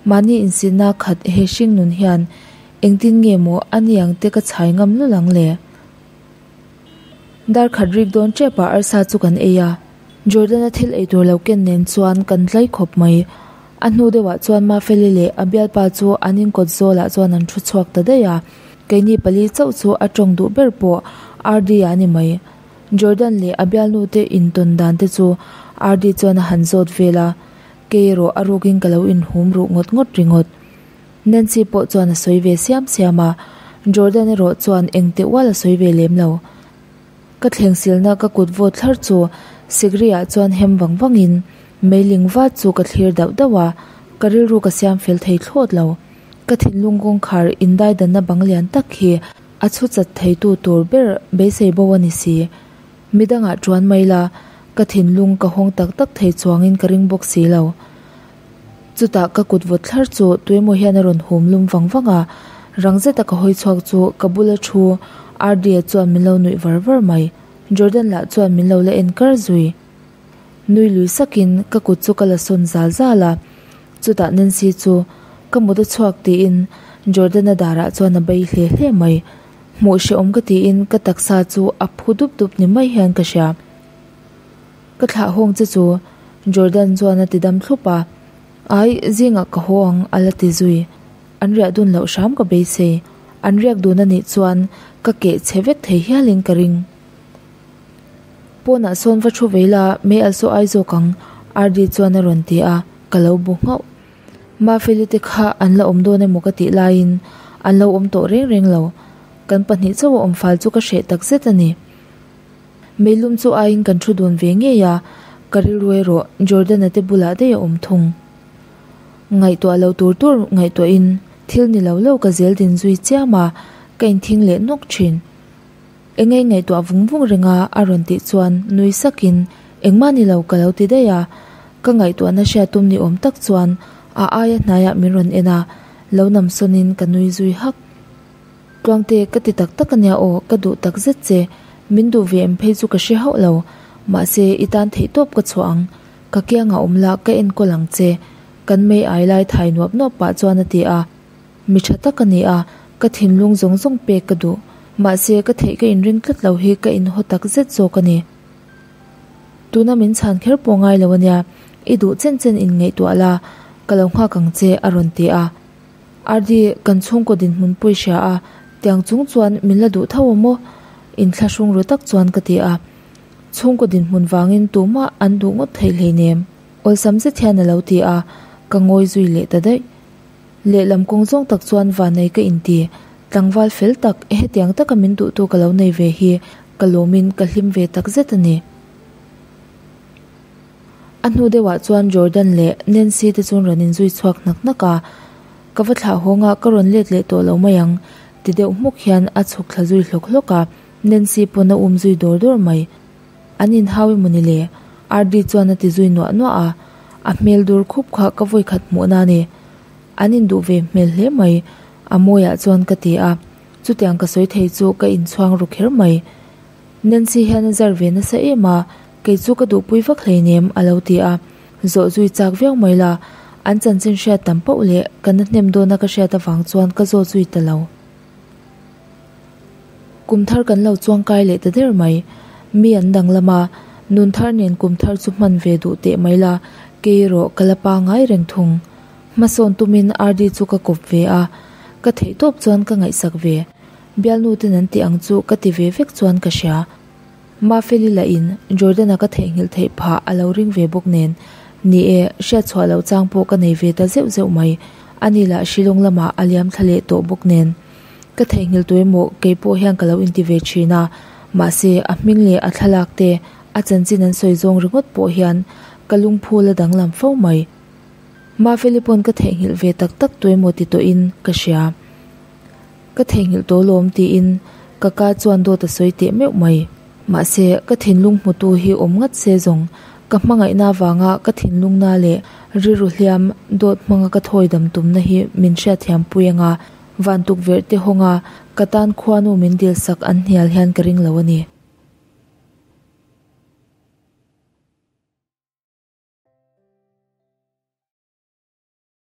Speaker 1: Mahni insitna khat he hring nun hian engtin nge maw a niang te ka chhai ngam lul ang le? Dar khat rik dawn tep ah arsa chu kan ei a, Jordan-a thil ei tur lo ken nen chuan kan tlai khawp mai. A hnu deuhah chuan Mafeli leh a bialpa chu an inkawt zawlah chuan an thu chhuak ta daih a, keini pali chauh chu a tawng duh ber pawh RD-a a ni mai. Jordan leh a bialnu te intawn dan te chu Rdi chuan a han zawt vel a, kei erawh a rukin ka lo inhum ruh ngawt ngawt ringawt. Nancy pawh chuan a sawi ve siam siam a, Jordan erawh chuan engteh ual a sawi ve lem lo. Ka thleng silna ka kut vawt thlar chu sikri ah chuan hem vang vangin meiling vat chu ka thlir dauh dauh a, ka rilru ka siam fel thei thlawt lo. Ka thinlung kawngkhar indaidanna bang lian tak hi a chhu chat theitu tur ber beisei bo a ni si. Midangah tuan mai la, ka thinlung ka hawng tak tak thei chuangin ka ring bawk si lo. Chutah ka kut vawt thlar chu tuemaw hian a rawn hum lum vang vang a, rang zeta ka hawi chhuak chu ka bula thu Rda chuan min lo nuih var var mai. Jordan lah chuan min lo la en kar zui. Nui lui sakin ka kut chu ka la sawn zal zal a, chutah Nancy chu ka mut a chhuak tiin Jordan-a darah chuan a bei hle hle mai. Hmuh hrehawm ka tiin ka taksa chu a phu dup dup ni mai hian ka hria. Ka thlah hawng che chu Jordan chuan a ti dam thlup a, Ai, zingah ka haw ang a la ti zui. An riah dun loh hram ka beisei. An riak dun a nih chuan ka keh chhe vek thei hialin ka ring. Pawnah sawn va thu vei la, mei al saw ai zawk ang, Rdi chuan a rawn ti a, ka lo bu nghauh. Mafeli te kha an la awm dawn emaw ka tih laiin an lo awm tawh reng reng lo. Kan pahnih chauh a awm fal chu ka hreh tak zet a ni. Meilum chu aiin kan thu dun ve ngei a, ka rilru erawh Jordan-a te bulah daih a awm thung. Ngaihtuah lo tur tur ngaihtuahin thil ni lo lo ka zel din zui chiam a, ka inthing leh nawk thin. Eng ei ngaihtuah vung vung reng a a rawn tih chuan nui sakin engmah ni lo ka lo ti daih a, ka ngaihtuahna hriat tum ni awm tak chuan a aia hnaiah min rawn en a, lo nam sawnin ka nui zui hak. Tluangte ka ti tak tak ania aw, ka duh tak zet che, min duh ve em phei chu ka hre hauh lo, mahse i tan theih tawp ka chhuah ang, ka kiangah awm la ka enkawl ang che kan mei ai lai thai nuap nuap pah chuan a ti a. Mi tha tak a ni a, ka thinlung zawng zawng pek ka duh. Mahse, ka theih ka inring tlat lo hi ka inhaw tak zet zawk a ni. Tuna min chhan kher pawh ngai lo a nia, i duh chen chen in ngaihtuah la, ka lo nghak ang che a rawn ti a. Ardi, kan chhungkaw dinhmun pawh i hria a, tiang chung chuan min la duh tho a maw? Inthlahrung ru tak chuan ka ti a. Chhungkaw dinhmun vangin tumah an duh ngawt theih hleinem, awlsam zet hian a lo ti a, ka ngawi zui leh ta daih. Lehlam kawng zawng tak chuan vanei ka inti, tlangval fel tak, hetiang taka min duhtu ka lo nei ve hi ka lawmin ka hlim ve tak zet a ni. A hnu deuhah chuan Jordan leh Nancy te chuan rawn inzui chhuak hnak hnak a, Ka va thlah hawng a, ka rawn let leh tawh lo mai ang ti deuh hmuk hian a chhuk thla zui hlawk hlawk a, Nancy pawn a um zui dawr dawr mai. An inhau emaw ni le? Rdi chuan a ti zui nuah nuah a, a hmel dur khup kha ka vawi khat hmuhna a ni. An induh ve hmel hle mai, a mawiah chuan ka ti a, chutiang ka sawi thei chu ka inchhuang ru kher mai. Nancy hian a zar ve nasa em a, kei chu ka duhpui vak hleinem a lo ti a, zawh zui chak viau mai la, an chanchin hriat tam pauh leh ka na hnem dawna ka hriat avang chuan ka zawt zui ta lo. Kum thar kan lo chuang kai leh ta der mai. Mi an danglam a, nun thar nen kum thar chu hman ve duh teh mai la, kei erawh ka la pangai reng thung. Hmasawn tumin RD chu ka kawp ve a, ka theih tawp chuan ka ngaihsak ve. Bialnu ten an tih ang chu ka ti ve vek chuan ka hria. Mafeli lahin Jordan-a ka theihnghilh theih phah a lo ring ve bawk nen, ni e, hriatchhuah loh chang pawh ka nei ve ta zeuh zeuh mai. Ani lah Shillong lamah a liam thla leh tawh bawk nen. Ka theihnghilh tu emaw kei pawh hian ka lo inti ve thin a, mahse a hming leh a thlalak te, a chanchin an sawi zawng ringawt pawh hian ka lungphul a danglam fo mai. Mafeli pawn ka theihnghilh ve tak tak tu emaw ti tawhin ka hria. Ka theihnghilh tawh lawm tiin ka ka chuan dawt a sawi teh meuh mai. Mahse, ka thinlung hmutu hi awm ngat se zawng, ka hmangaihna avanga ka thinlungna leh rilru hliam dawt hmanga ka thawi dam tumna hi min hriatthiam pui anga van tukverh te hawnga ka tan khuanu min dilsak an hnial hian ka ring lo a ni.